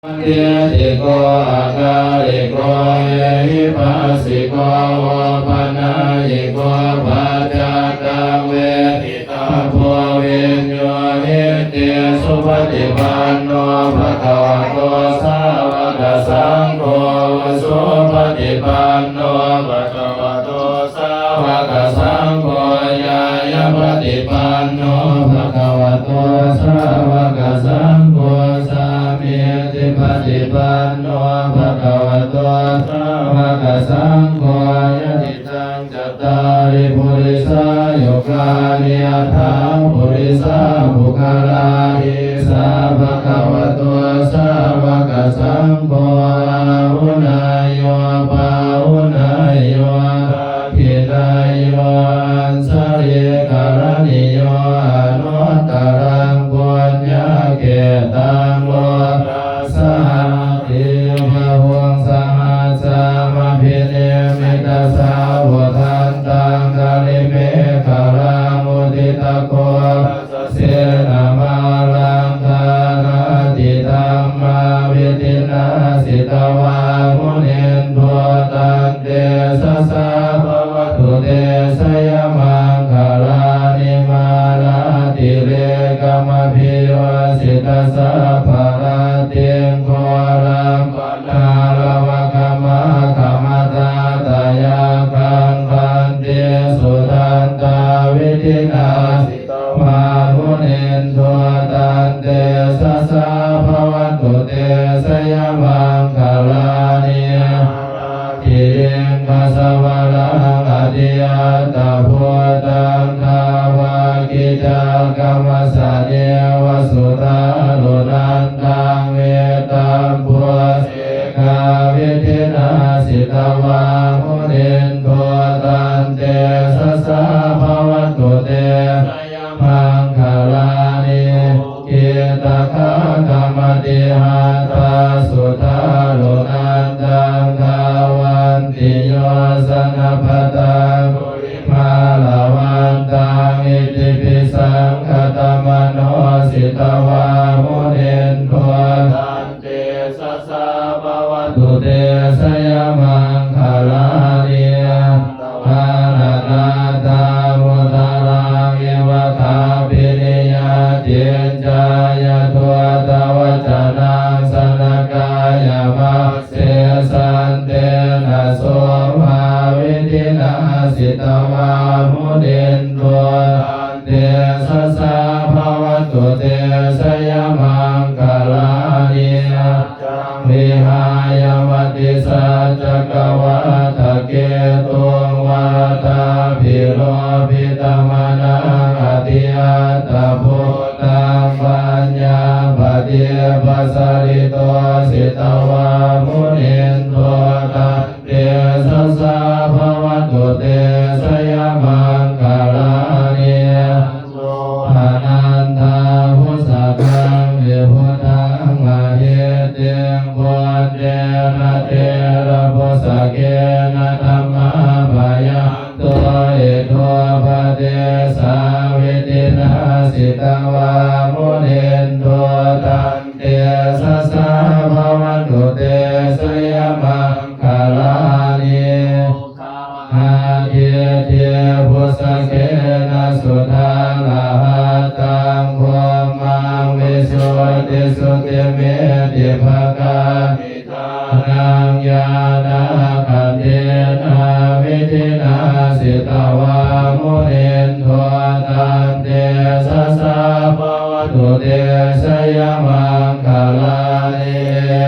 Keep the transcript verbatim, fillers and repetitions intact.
Sandiṭṭhiko akāliko ehipassiko opanayiko paccattaṃ veditabbo viññūhīti. Supaṭipanno bhagavato sāvakasaṅgho, ujupaṭipanno bhagavato sāvakasaṅgho, ñāyapaṭipanno bhagavato sāvakasaṅgho, sāmīcipaṭipanno bhagavato sāvakasaṅgho, yadidaṃ cattāri purisayugāni aṭṭha purisapuggalā, esa bhagavato sāvakasaṅgho, āhuneyyo pāhuneyyo dakkhiṇeyyo añjalikaraṇīyo anuttaraṃ puññakkhettaṃ lokassāti. Bāhuṃ sahassamabhinimmitasāvudhantaṃ girimekhalaṃ uditaghorasasenamāraṃ dānādidhammavidhinā jitavā munindo, tantejasā bhavatu te jayamaṅgalāni. Mārātirekamabhiyujjhitasabbarattiṃ ghorampanāḷavakamakkhamathaddhayakkhaṃ khantīsudantavidhinā jitavā munindo, tantejasā bhavatu te jayamaṅgalāni. Giriṃ gajavaraṃ atimattabhūtaṃ dāvaggicakkamasanīva sudāruṇantaṃ mettambusekavidhinā jitavā munindo, tantejasā bhavatu te jayamaṅgalāni. Ukkhittakhaggamatihatthasudāruṇantaṃ dhāvantiyojanapathaṅgulimālavantaṃ iddhībhisaṅkhatamano jitavā munindo, tantejasā bhavatu te jayamaṅgalāni. Katvāna kaṭṭhamudaraṃ iva gabbhinīyā ciñcāya duṭṭhavacanaṃ janakāyamajjhe santena somavidhinā jitavā munindo, tantejasā bhavatu te jayamaṅgalāni. Saccaṃ vihāya matisaccakavādaketuṃ vādābhiropitamanaṃ atiandhabhūtaṃ paññāpadīpajalito jitavā munindo, tantejasā bhavatu te jayamaṅgalāni. Nandopanandabhujagaṃ vibudhaṃ mahiddhiṃ puttena therabhujagena damāpayanto iddhūpadesavidhinā jitavā munindo, tantejasā bhavatu te jayamaṅgalāni. Duggāhadiṭṭhibhujagena sudaṭṭhahatthaṃ brahmaṃ visuddhijutimiddhibakābhidhānaṃ ñāṇāgadena vidhinā jitavā munindo, tantejasā bhavatu te jayamaṅ